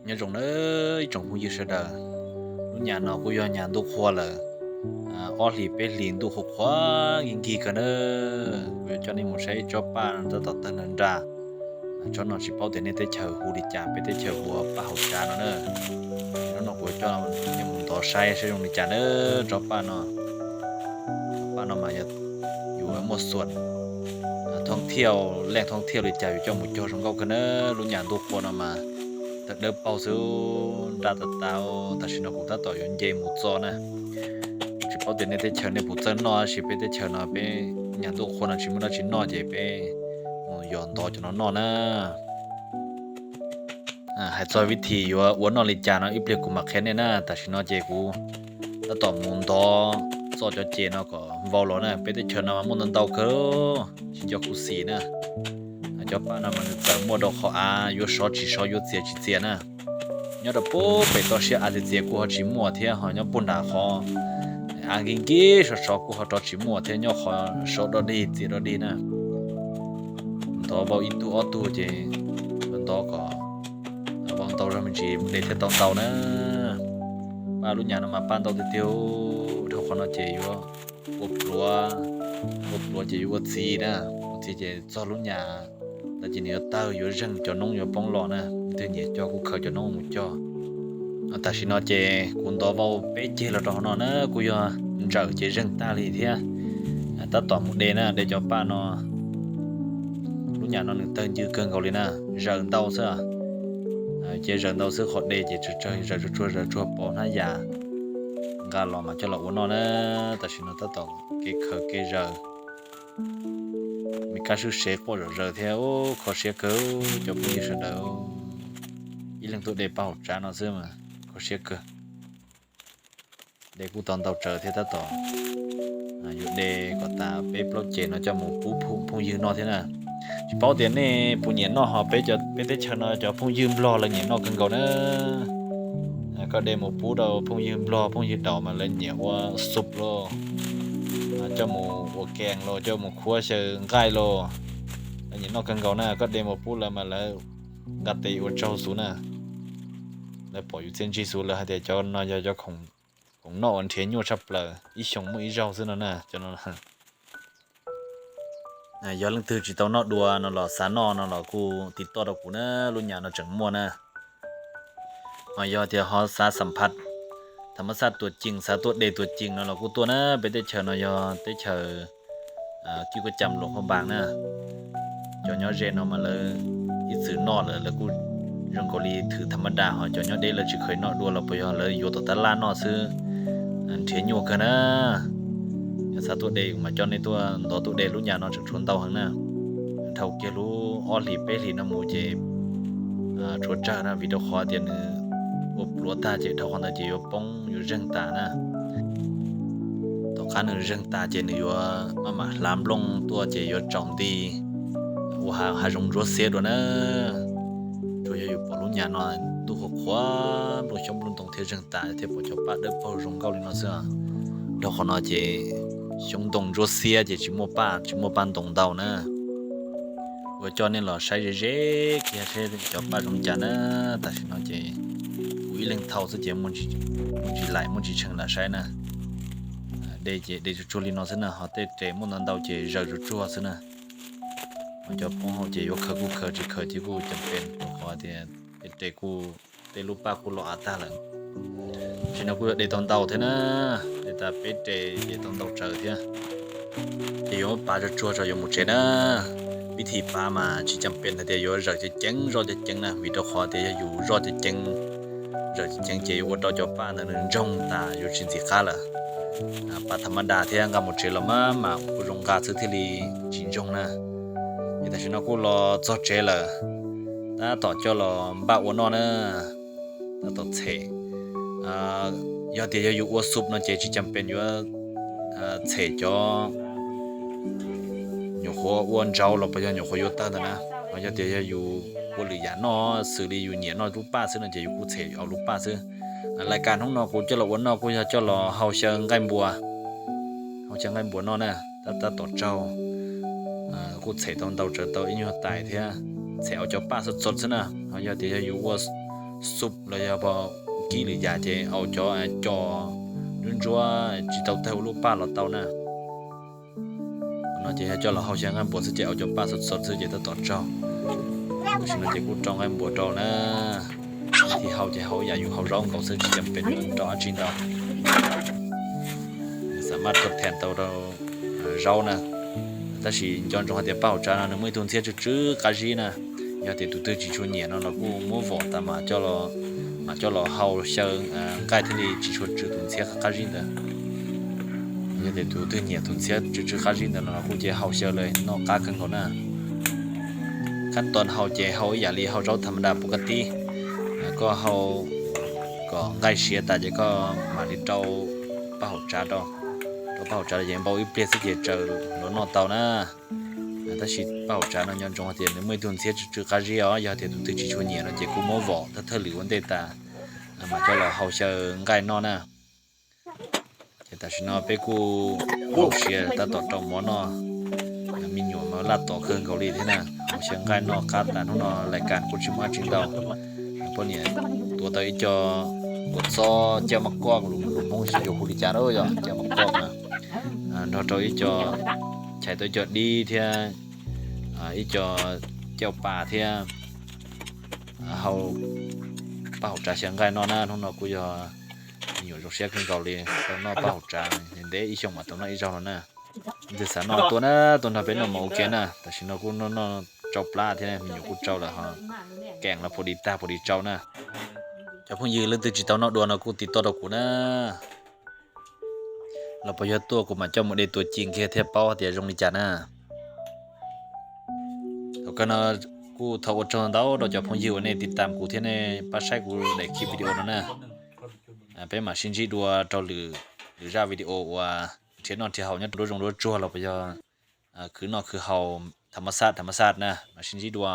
Nyob zoo nawb ib tsoom phooj ywg sawv daws, lub nyam no kuj yog nyam ntuj qhua lawm, ob hlis peb hlis ntuj qhuav qhuav nkig nkig kawg na. Kuv yuav coj nej mus saib tsob paj no tab tom tawg nra nra. Tsob no tsis paub tias nej teb chaws hu li cas, peb teb chaws hu ua paj haum tsav no na. Hnub no kuv yuav coj nej mus ntov saib saib zoo li cas na. Tsob paj no, paj no mas yog yus muaj xuam thoob thiaj, leej thoob thiaj li cas yus coj mus cog zoo nkauj kawg na. Lub nyam ntuj qhua no mas tawg dawb paug xwb, nra tas tas. Tam sim no kuv tab tom yuav nce mus txo na. Tsis paub tias nej teb chaws nej puas txawj noj, tab sis peb teb chaws no peb nyam ntuj qhua no tsis muaj dab tsi noj ces peb mus yos ntov cov no noj na. Hais txog vib thim yuav ua noj li cas no ib pliag kuv mam qhia nej na. Tam sim no ces kuv tab tom mus ntov txo cov ces no kom vau los na. Peb teb chaws no mas muaj ntau ntau kawg, tsis nco khuv xim na. Cov paj no mas nws txawm muaj rau qhov av yuav sov tsis sov, yuav txias tsis txias na. Nyob rau puag pem toj siab av txias txias kuj ho tsis muaj thiab, ho nyob puag nram qhov av nkig nkig sov sov kuj ho rov tsis muaj thiab, nyob qhov sov dog dig txias dog dig na. Ntov vau ib tug ob tug ces ntov kom vau ntau zog me ntsis de thiaj tau ntau na. Paj lub nyam no mas paj ntau tiag tiag, dhau qhov no ces yuav ua pluav, ua pluav ces yuav ua txiv na. Ua txiv ces txog lub nyam ntawd ces nws yuav tawg yuav zeeg, cov noob yuav poob los na. Leej twg nyiam cog kuj khaws cov noob mus cog. Tam sim no ces kuv ntov vau peb ceg los rau hauv no na, kuj yog ntsawm ces zeeg tag li thiab. Tab tom mus de na, de cov paj no. Lub nyam no nws tawg ncw kawg nkaus li na, zaws ntau xwb. Ces zaws ntau xwb, qhov de ces tsawg tsawg zaws tsuag tsuag, zaws tsuag pov hnab yas nqa los mas coj los ua noj na. Tam sim no tab tom kev khaws kev zaws, me kab swb sev quaj zom zaws thiab, kho siab kawg cov phooj ywg sawv daws. Ib leeg tuaj de paj haum tsav no xwb mas kho siab kawg. De kuj tau ntau tsawv thiab, tab tom yuav de kom tas peb plaub ces no coj mus pub phooj ywg noj thiab na. Tsis paub tias nej puas nyiam noj, ho peb, peb teb chaws no cov phooj ywg nplog lawv nyiam noj kawg nkaus na. Koj de mus pub rau phooj ywg nplog phooj ywg daus mas lawv nyiam ua xup los, coj mus ua kees los, coj mus khuab xyaw nqaij los, lawv nyiam noj kawg nkaus na. Koj de mus pub lawv mas lawv nqa tes ua tsaug xwb na. Lawv pom yus txiaj ntsig xwb lawv hais tias cov no yog cov khoom noj uas nrhiav nyuaj tshaj plaws, ib xyoos muaj ib zaug xwb no na. Cov no yog leej twg tsis tau noj dua no los xav noj no los kuj tiv toj rau kuv na, lub nyam no tseem muaj na. Ho yog tias ho xav xam phaj tham mas xaj tuam cees, xav tuaj de tuam cees no los kuj tuaj na. Peb teb chaws no yog teb chaws kij kuj cam luas phaj npas na. Cov nyob ze no mas lawv ib txwm noj lawm lawv kuj zoo nkaus li thwm tham mas das, ho cov nyob deb lawv tsis kheev noj dua los puas yog lawv yuav tom tab laj noj xwb. Nrhiav nyuaj kawg na. Yog xav tuaj de mas coj nej tuaj ntov tuaj de, lub nyam no tseem tshuav ntau heev na. Dhau kiag lub ob hlis peb hlis no mus ces tshuav tsawg na, vim rau qhov tias nws ua pluav tag ces dhau qhov ntawd ces yuav poob yuav zeeg tas na. Tom qab nws zeeg tas ces nws yuav maj mam hlav nplooj tuaj ces yuav tsaus nti ua hav zoov ntsuab xiab dua na. Tsuas yog yus pom lub nyam no ntuj qhuav qhuav, nplooj xyoob nplooj ntoo thiaj zeeg tas thiaj pom cov paj dawb paug zoo nkauj li no xwb. Dhau qhov no ces xyoob ntoo ntsuab xiab ces tsis muaj paj, tsis muaj paj ntoo ntau na. Kuv coj nej los saib ze ze kiag saib cov paj zoo cas na. Tam sim no ces kuv ib leeg thau xwb ces muaj ntsis laim muaj ntsis tshee lam saib na. De ces de tsuag tsuag li no xwb na, ho tej res muaj ntau ntau ces zaws tsuag tsuag xwb na. Ho cov poob hau ces yuav khaws kuj khaws, tsis khaws ces kuj cam pes rau qhov tias tej res kuj, tej lub paj kuj los av tag lawm. Tam sim no kuj yuav de tau ntau thiab na, de tas peb res ces tau ntau tsawv thiab. Ces yuav muab pav tsuag tsuag tso yuav mus tsev na. Vib thim pav mas tsis cam pes hais tias yuav zawm ceev ceev zoj ceev ceev na, vim rau qhov tias yog yus zoj ceev ceev, zawm ceev ceev ces yuav ua rau cov paj ntawd nws ntsoog tas yuav tsis ntxim qab lawm. Pav tham mas das thiab nqa mus tsev los mas mas kuj zoo nqa xwb thiaj li tsis ntsoog na. Es tam sim no kuj los txog tsev lawm, tab tom coj los npaj ua noj na, tab tom txhem. Yog tias yog yus ua xup no ces tsis cam pes yuav txhem cov nyuam qhuav ua ntsauv los puas yog nyuam qhuav yuav tawg ntawd na. Ho yog tias yog yus ua lwm yam noj xws li yus nyiam noj lub paj xwb no ces yus kuj txhem lub paj xwb. Lais kas hnub no kuv coj los ua noj kuj yog coj los hau xyaw nqaij npua, hau xyaw nqaij npua noj na. Tab tom tsaug, kuj txhem tau ntau tsawv tau ib nyuag tais thiab, txhem hauv cov paj txhob txhob xwb na. Ho yog tias yog yus ua xup los yog kib lwm yam ces au cov co ntsuab ntsuab tsis tau tawg ua lub paj los tau na. No ces yog coj los hau xyaw nqaij npuas xwb ces au cov paj xov xov xwb ces tab tom tsaug. Tam sim no ces kuj rau nqaij npuas rau na. Thib hau ces hau ib yam yus hau zaub nkaus xwb tsis cam pem rau dab tsi ntau. Nws xam maj thawb thees tau rau zaub na. Tab sis nco ntsoov hais tias paj hauv tsav no nws muaj ib tug ntxhiab tsw tsw qab zib na. Yog tias tus twg tsis tshua nyiam no los kuj muab vom tas mas coj los, mam coj los hau xyaw nqaij thiaj li tsis tshua tsw tus ntxhiab qab zib ntawd. Yog tias tus twg nyiam tus ntxhiab tsw tsw qab zib ntawd no los kuj cia hau xyaw li noj qab kawg nkaus na. Khab toos hau ces hau ib yam li hau zaub tham ma das puv kaj tib. Koj hau kom nqaij siav tas ces koj mam li rau paj hauv tsav rau. Rau paj hauv tsav ces npau ib pliag xwb ces tsaws los noj tau na. Tab sis paj hauv tsav no nco ntsoov hais tias nws muaj ib tug ntxhiab tsw tsw qab zib os, yog tias tus twg tsis tshua nyiam no ces kuj muab vom thawj thawj lwm ua ntej tas, mam coj los hau xyaw nqaij noj na. Ces tam sim no peb kuj hau siav tab tom rau mov noj, me nyuam mas laj tom kawg nkaus li thiab na. Hau xyaw nqaij noj qab tas hnub no lais kas kuj tsis muaj dab tsi ntau. Poj niam tuav tau ib co kua txob caj maj koj, lus Hmoob xyov yus hu li cas lawm, yog caj maj koj na, nrog rau ib co, chais tau ib co dib thiab ib co cauj pas thiab hau paj hauv tsav xyaw nqaij noj na. Hnub no kuj yog me nyuam zoo siab kawg nkaus li tau noj paj hauv tsav, ntev ib xyoos mas tau noj ib zaug no na. Leej twg xav noj tuaj na, tuaj nrog peb noj mov ua ke na. Tam sim no kuj noj noj tsau plab thiab, me nyuam kuj tsau lawm ho, keem los puas di tag puas di tsau na. Cov phooj ywg leej twg tsis tau noj dua no kuj tiv toj rau kuv na. Los puas yog tuaj kuv mam coj mus de tua ci nkiag thiaj paub tias zoo li cas na. Thaum kawg no kuj thov ua tsaug ntau rau cov phooj ywg uas nej tiv tam kuv thiab nej pab saib kuv daim clip video no na. Peb mam sib ntsib dua rau lwm, lwm zaj video uas nrhiav noj nrhiav haus nyob rau duab zoov duab tsuag los puas yog khwv noj khwv haus tham mas xaj tham mas xaj na, mam sib ntsib dua.